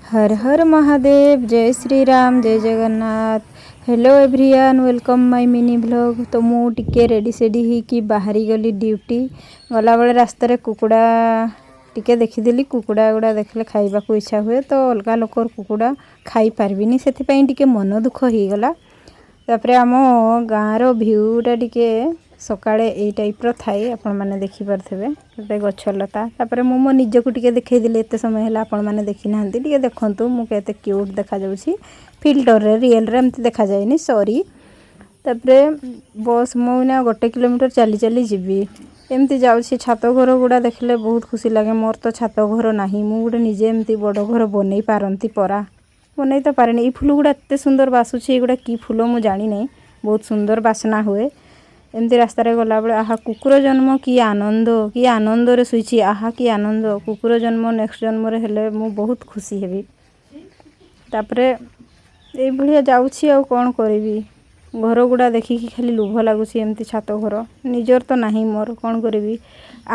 Har Har Mahadev, Jay Shriram, Jay Jagannath. Hello everyone, welcome my mini vlog. ତ ମୁଁ ଟିକେ ରେଡ଼ି ସେଡ଼ି ହେଇକି ବାହାରି ଗଲି ଡ୍ୟୁଟି। ଗଲାବେଳେ ରାସ୍ତାରେ କୁକୁଡ଼ା ଟିକେ ଦେଖିଦେଲି। କୁକୁଡ଼ା ଗୁଡ଼ା ଦେଖିଲେ ଖାଇବାକୁ ଇଚ୍ଛା ହୁଏ। ତ ଅଲଗା ଲୋକର କୁକୁଡ଼ା ଖାଇପାରିବିନି, ସେଥିପାଇଁ ଟିକେ ମନ ଦୁଃଖ ହେଇଗଲା। ତାପରେ ଆମ ଗାଁର ଭ୍ୟୁଟା ଟିକେ ସକାଳେ ଏଇ ଟାଇପ୍ର ଥାଏ, ଆପଣମାନେ ଦେଖିପାରୁଥିବେ କେତେ ଗଛ ଲତା। ତାପରେ ମୁଁ ମୋ ନିଜକୁ ଟିକେ ଦେଖେଇଦେଲି। ଏତେ ସମୟ ହେଲା ଆପଣମାନେ ଦେଖିନାହାନ୍ତି, ଟିକେ ଦେଖନ୍ତୁ ମୁଁ କେତେ କ୍ୟୁଟ୍ ଦେଖାଯାଉଛି ଫିଲ୍ଟରରେ। ରିଏଲ୍ରେ ଏମିତି ଦେଖାଯାଏନି, ସରି। ତାପରେ ବସ୍, ମୁଁ ଏଇନା 1 କିଲୋମିଟର ଚାଲି ଚାଲି ଯିବି। ଏମିତି ଯାଉଛି। ଛାତ ଘର ଗୁଡ଼ା ଦେଖିଲେ ବହୁତ ଖୁସି ଲାଗେ। ମୋର ତ ଛାତ ଘର ନାହିଁ। ମୁଁ ଗୋଟେ ନିଜେ ଏମିତି ବଡ଼ ଘର ବନେଇ ପାରନ୍ତି ପରା, ବନେଇ ତ ପାରେନି। ଏଇ ଫୁଲ ଗୁଡ଼ା ଏତେ ସୁନ୍ଦର ବାସୁଛି। ଏଗୁଡ଼ା କି ଫୁଲ ମୁଁ ଜାଣିନାହିଁ, ବହୁତ ସୁନ୍ଦର ବାସ୍ନା ହୁଏ। ଏମିତି ରାସ୍ତାରେ ଗଲାବେଳେ, ଆହା, କୁକୁର ଜନ୍ମ କି ଆନନ୍ଦ, କି ଆନନ୍ଦରେ ଶୋଇଛି। ଆହା, କି ଆନନ୍ଦ! କୁକୁର ଜନ୍ମ ନେକ୍ସଟ ଜନ୍ମରେ ହେଲେ ମୁଁ ବହୁତ ଖୁସି ହେବି। ତାପରେ ଏଇଭଳିଆ ଯାଉଛି, ଆଉ କ'ଣ କରିବି? ଘର ଗୁଡ଼ା ଦେଖିକି ଖାଲି ଲୋଭ ଲାଗୁଛି। ଏମିତି ଛାତ ଘର ନିଜର ତ ନାହିଁ ମୋର, କ'ଣ କରିବି?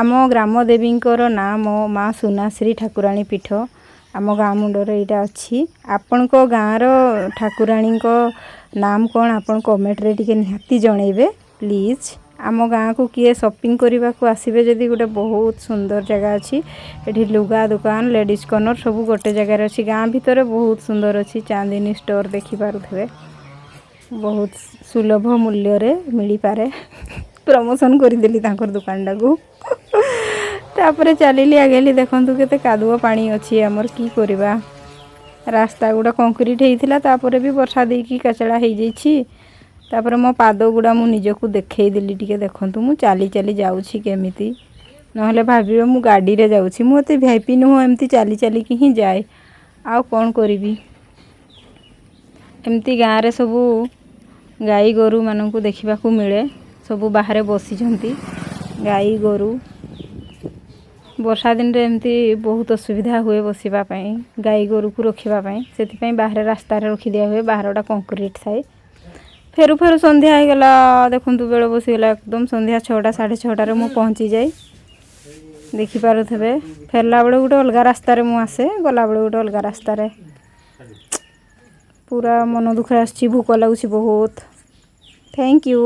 ଆମ ଗ୍ରାମ ଦେବୀଙ୍କର ନାମ ମା ସୁନାଶ୍ରୀ ଠାକୁରାଣୀ ପୀଠ। ଆମ ଗାଁ ମୁଣ୍ଡରେ ଏଇଟା ଅଛି। ଆପଣଙ୍କ ଗାଁର ଠାକୁରାଣୀଙ୍କ ନାମ କ'ଣ, ଆପଣ କମେଣ୍ଟରେ ଟିକେ ନିହାତି ଜଣେଇବେ ପ୍ଲିଜ୍। ଆମ ଗାଁକୁ କିଏ ସପିଂ କରିବାକୁ ଆସିବେ ଯଦି, ଗୋଟେ ବହୁତ ସୁନ୍ଦର ଜାଗା ଅଛି ଏଠି। ଲୁଗା ଦୋକାନ, ଲେଡ଼ିଜ୍ କର୍ଣ୍ଣର ସବୁ ଗୋଟେ ଜାଗାରେ ଅଛି। ଗାଁ ଭିତରେ ବହୁତ ସୁନ୍ଦର ଅଛି। ଚାନ୍ଦିନୀ ଷ୍ଟୋର୍ ଦେଖିପାରୁଥିବେ, ବହୁତ ସୁଲଭ ମୂଲ୍ୟରେ ମିଳିପାରେ। ପ୍ରମୋସନ୍ କରିଦେଲି ତାଙ୍କର ଦୋକାନଟାକୁ। ତାପରେ ଚାଲିଲି ଆଗେଲି। ଦେଖନ୍ତୁ କେତେ କାଦୁଅ ପାଣି ଅଛି ଆମର। କି କରିବା? ରାସ୍ତା ଗୁଡ଼ା କଂକ୍ରିଟ୍ ହେଇଥିଲା, ତାପରେ ବି ବର୍ଷା ଦେଇକି କଚଡ଼ା ହେଇଯାଇଛି। ତାପରେ ମୋ ପାଦ ଗୁଡ଼ା ମୁଁ ନିଜକୁ ଦେଖେଇଦେଲି। ଟିକେ ଦେଖନ୍ତୁ ମୁଁ ଚାଲି ଚାଲି ଯାଉଛି କେମିତି, ନହେଲେ ଭାବିବେ ମୁଁ ଗାଡ଼ିରେ ଯାଉଛି। ମୁଁ ଏତେ ଭିଆଇପି ନୁହଁ, ଏମିତି ଚାଲି ଚାଲିକି ହିଁ ଯାଏ। ଆଉ କ'ଣ କରିବି? ଏମିତି ଗାଁରେ ସବୁ ଗାଈ ଗୋରୁମାନଙ୍କୁ ଦେଖିବାକୁ ମିଳେ। ସବୁ ବାହାରେ ବସିଛନ୍ତି ଗାଈ ଗୋରୁ। ବର୍ଷା ଦିନରେ ଏମିତି ବହୁତ ଅସୁବିଧା ହୁଏ ବସିବା ପାଇଁ, ଗାଈ ଗୋରୁକୁ ରଖିବା ପାଇଁ। ସେଥିପାଇଁ ବାହାରେ ରାସ୍ତାରେ ରଖିଦିଆ ହୁଏ। ବାହାରଟା କଂକ୍ରିଟ୍ ଥାଏ। ଫେରୁ ଫେରୁ ସନ୍ଧ୍ୟା ହେଇଗଲା। ଦେଖନ୍ତୁ ବେଳ ବସିଗଲା ଏକଦମ। ସନ୍ଧ୍ୟା 6ଟା 6:30ରେ ମୁଁ ପହଞ୍ଚିଯାଏ, ଦେଖିପାରୁଥିବେ। ଫେରିଲା ବେଳେ ଗୋଟେ ଅଲଗା ରାସ୍ତାରେ ମୁଁ ଆସେ, ଗଲାବେଳେ ଗୋଟେ ଅଲଗା ରାସ୍ତାରେ। ପୁରା ମନ ଦୁଃଖରେ ଆସିଛି, ଭୋକ ଲାଗୁଛି ବହୁତ। Thank you.